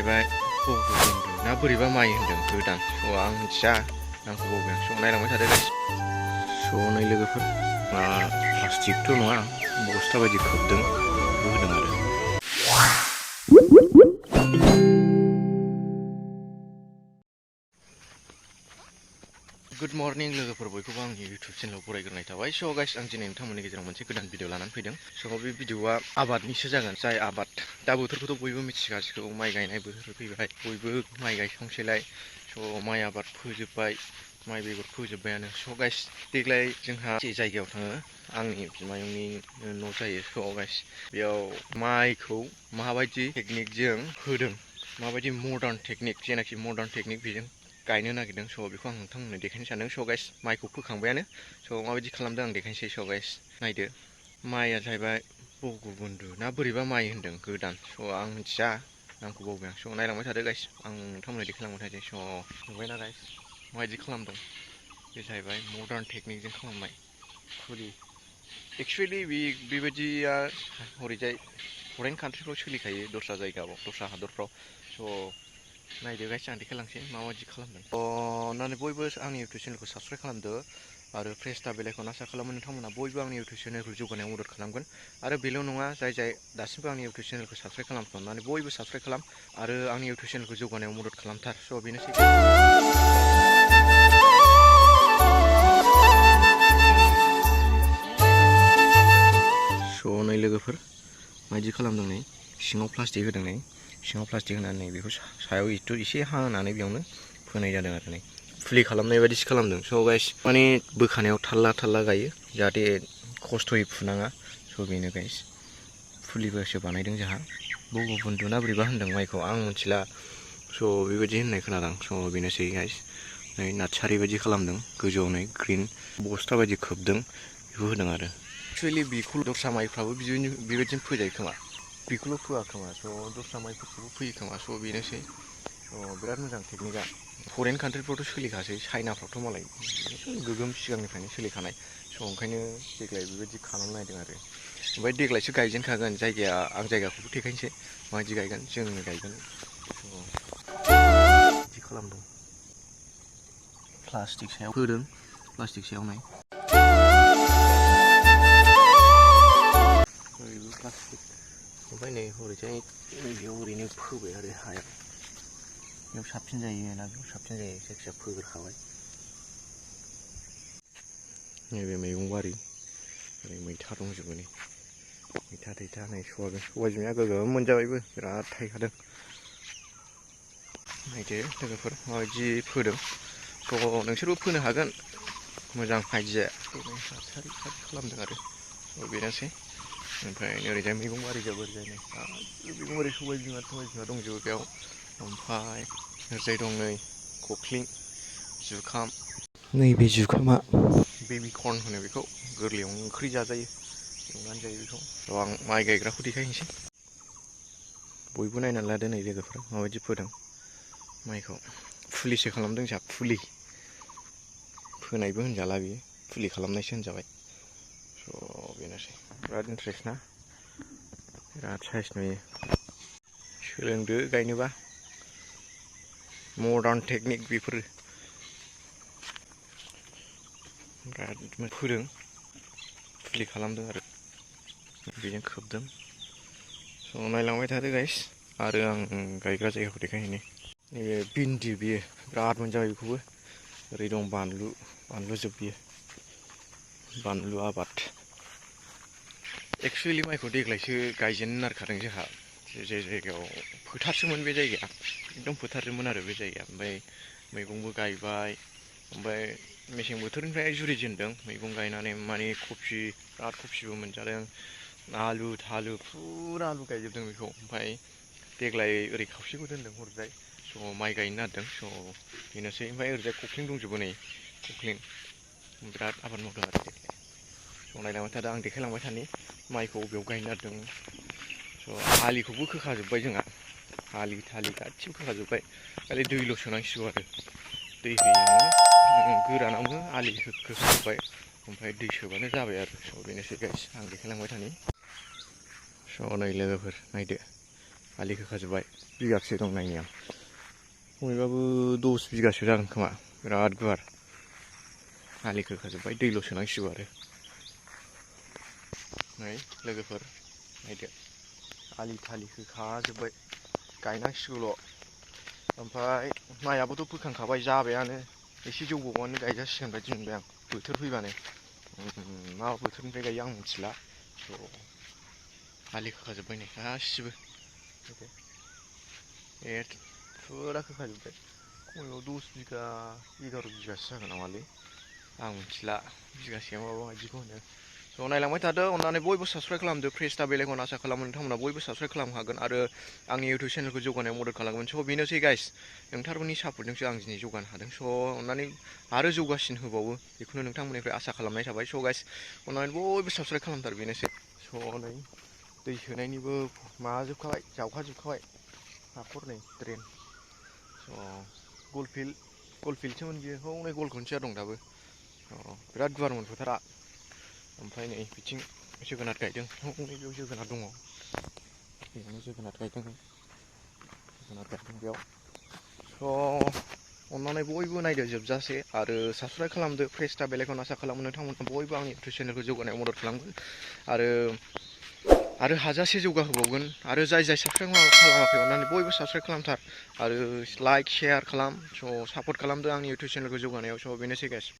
जाहैबाय बग'बन्धु ना बोरैबा माइ होनदों गोदान स' आं मिथिया नामखौ बावबाय आं स' नायलांबाय थादो गाइस स' नै लोगोफोर प्लास्टिकथ' नङा बस्था बायदि खोबदों बेखौ होदों आरो गुड मर्निं लोगोफोर बयखौबो आंनि इउटुब चेनेलाव बरायग्रोनाय थाबाय स' गाइस आं दिनै नोंथांमोननि गेजेराव मोनसे गोदान भिडिअ लानानै फैदों स' बे भिडिअआ आबादनिसो जागोन जाय आबाद दा बोथोरखौथ' बयबो मिथिगासिगौ माइ गायनाय बोथोर फैबाय बयबो माइ गायखांसैलाय स' माइ आबाद फोजोब्बाय माइ बेगर फोजोब्बायानो स' गाइस देग्लाय जोंहा जे जायगायाव थाङो आंनि बिमायंनि न' जायो स' गाइस बेयाव माइखौ माबायदि टेकनिकजों फोदों माबायदि मडार्न टेकनिक जेनाखि मडार्न टेकनिक बेजों गायनो नागिरदों स' बेखौ आं नोंथांमोननो देखायनो सानदों स' गाइस माइखौ फोखांबायानो स' माबायदि खालामदों आं देखायनोसै स' गाइस नायदो माइआ जाहैबाय बग'बन्धु ना बोरैबा माइ होनदों गोदान स' आं मिथिया नामखौ बावबाय आं स' नायलांबाय थादो गाइस आं नोंथांमोननो देखायलांबाय थादो स' नुबायना गाइस माबायदि खालामदों बे जाहैबाय मडार्न टेकनिकजों खालामनाय फुलि एक्सुवेलि बेबायदिया हरैजाय फरेन कान्ट्रिफ्राव सोलिखायो दस्रा जायगायाव दस्रा हादरफ्राव स' नायदो गाइस आं देखायलांसै माबायदि खालामदों अन्नानै बयबो आंनि इउटुब चेनेलखौ साबस्क्राइब खालामदो आरो प्रेस दा बेलाइखौ आसा खालामो नोंथांमोना बयबो आंनि इउटुब चेनेलखौ जौगानायाव मदद खालामगोन आरो बेल' नङा जाय दासिमबो आंनि इउटुब चेनेलखौ साबस्क्राइब खालामखांनानै बयबो साबस्क्राइब खालाम आरो आंनि इउटुब चेनेलखौ जौगानायाव मदद खालामथार स' बेनोसै स' नै लोगोफोर माबायदि खालामदों नै सिङाव प्लास्टिक होदों नै सिङाव प्लास्टिक होनानै बेखौ सायाव एसे हा होनानै बेयावनो फोनाय जादों आरो नै फुलि खालामनाय बायदिसो खालामदों स' गाइस माने बोखानायाव थाल्ला थाल्ला गायो जाहाथे खस्थ'यै फुनाङा स' बेनो गाइस फुलिबोसो बानायदों जोंहा बग'बन्धु ना बोरैबा होनदों माइखौ आं मिथिला स' बेबायदि होननाय खोनादों स' बेनोसै गाइस नै नार्सारि बायदि खालामदों गोजौआव नै ग्रिन बस्था बायदि खोबदों बेखौ होदों आरो एक्सुवेलि बेखौ दस्रा माइफ्राबो बेबायदिनो फोजायो खोमा बेखौल' फोआ खोमा स' दस्रा माइफोरखौबो फोयो खोमा स' बेनोसै स' बिराद मोजां टेकनिकआ फरेन कान्ट्रिफ्रावथ' सोलिखासै चाइनाफ्रावथ' मालाय गोगोम सिगांनिफ्रायनो सोलिखानाय स' ओंखायनो देग्लाय बेबायदि खालामनो नागिरदों आरो ओमफ्राय देग्लायसो गायजेनखागोन जायगाया आं जायगाखौबो देखायनोसै माबायदि गायगोन जोंनो गायगोन बिदि खालामदों प्लास्टिक सायाव होदों प्लास्टिक सायाव नै ओरैबो प्लास्टिक ओमफ्राय नै हरैजाय बेयाव ओरैनो फोबाय आरो हायाव बेयाव साबसिन जायो ना बेयाव साबसिन जायो जायखिजाया फोग्रोखाबाय नैबे मैगं बारि ओरै मैथा दंजोबो नै मैथा थैथा नै सबाय बिमाया गोगोम मोनजाबायबो बिराद थायखादों नायदो लोगोफोर माबायदि फोदों स' नोंसोरबो फोनो हागोन मोजां आइडिया सारि खालामदों आरो स' बेनोसै ओमफ्राय ओरैजाय मैगं बारि जोबोर जायनो मैगं बारि सबाय बिमा दंजोबो बेयाव ओमफ्राय ओरैजाय दं नै खख्लिं जुखाम नैबे जुखामा बेबि कर्न होनो बेखौ गोरलैयावनो ओंख्रि जाजायो एवनानै जायो बेखौ स' आं माइ गायग्राखौ देखायनोसै बयबो नायनानै लादो नै लोगोफोर माबायदि फोदों माइखौ फुलिसो खालामदों जोंहा फुलि फोनायबो होनजाला बियो फुलि खालामनायसो होनजाबाय स' बेनोसै बिराद इन्टारेस्ट ना बिराद साइज नुयो सोलोंदो गायनोबा मडार्न टेकनिक बेफोरो बिराद फोदों फुलि खालामदों आरो बेजों खोबदों स' नायलांबाय थादो गाइस आरो आं गायग्रा जायगाखौ देखायहैनो नैबे भिन्दि बियो बिराद मोनजाबाय बेखौबो ओरै दं बानलु जोब बियो बानलु आबाद एक्सुवेलि माइखौ देग्लायसो गायजेननो नागिरखादों जोंहा जे जायगायाव फोथारसोमोन बे जायगाया एकदम फोथारसोमोन आरो बे जायगाया ओमफ्राय मैगंबो गायबाय ओमफ्राय मेसें बोथोरनिफ्राय जुरिजेनदों मैगं गायनानै माने बिराद कफिबो मोनजादों आलु थालु फुरा आलु गायजोबदों बेखौ ओमफ्राय देग्लाय ओरै खावसेखौ दोनदों हरजाय स' माइ गायनो नागिरदों स' बेनोसै ओमफ्राय ओरैजाय खख्लिं दंजोबो नै खख्लिं बिराद आबाद मावदों आरो देग्लाय स' नायलांबाय थादों आं देखायलांबाय थानि माइखौ बबेयाव गायनो नागिरदों स' आलिखौबो खोखाजोब्बाय जोंहा आलि थालि गासिबो खोखाजोब्बाय खालि दैल' सोनांसिगौ आरो दै होयैयावनो गोरानावनो आलि खोखाजोब्बाय ओमफ्राय दै सोबानो जाबाय आरो स' बेनोसै गाइस आं देखायलांबाय थानि स' नै लोगोफोर नायदो आलि खोखाजोब्बाय बिगाबसे दं नायनायाव खमैबाबो 10 बिगासो जागोन खोमा बिराद गुवार आलि खोखाजोब्बाय दैल' सोनांसिगौ आरो नै लोगोफोर नायदो आलि थालि खोखाजोब्बाय गायनांसिगौल' ओमफ्राय माइआबोथ' फोखांखाबाय जाबायानो एसे जौबावबानो गायजासिगोन बायदि मोनबाय आं बोथोर फैबानो मा बोथोरनिफ्राय गायो आं मिथिला आलि खोखाजोब्बाय नै गासिबो फुरा खोखाजोब्बाय खमैबो 10 बिगा 11 बिगासो जागोन नामालै आं मिथिला बिगासेया माबायदिखौ होनो स' नायलांबाय थादो अननानै बयबो साबस्क्राइब खालामदो प्रेस दा बेल आइकन आसा खालामो नोंथांमोना बयबो साबस्क्राइब खालामनो हागोन आरो आंनि इउटुब चेनेलखौ जौगानायाव मदद खालामगोन स' बेनोसै गाइस नोंथांमोननि सापर्टजोंसो आं दिनै जौगानो हादों स' अननानै आरो जौगासिन होबावो बेखौनो नोंथांमोननिफ्राय आसा खालामनाय थाबाय स' गाइस अननानै बयबो साबस्क्राइब खालामथार बेनोसै स' नै दै सोनायनिबो माबाजोबखाबाय जावखाजोबखाबाय हाखर नै ड्रेन स' गलफिल्डसोमोन बियो हनै गल खुन्थिया दं दाबो बिराद गुवारमोन फोथारा ओमफ्राय नै बिथिं जोगोनार गायदों हनै बेयाव जोगोनार दङ बेयावनो जोगोनार गायदों बेयाव स' अननानै बयबो नायदो जोबजासे आरो साबस्क्राइब खालामदो प्रेस दा बेल आइकन आसा खालामो नोंथांमोना बयबो आंनि इउटुब चेनेलखौ जौगानायाव मदद खालामगोन आरो हाजासे जौगाहोबावगोन आरो जाय साबस्क्राइब खालामाखै अननानै बयबो साबस्क्राइब खालामथार आरो लाइक शेयार खालाम स' सापर्ट खालामदो आंनि इउटुब चेनेलखौ जौगानायाव स' बेनोसै गाइस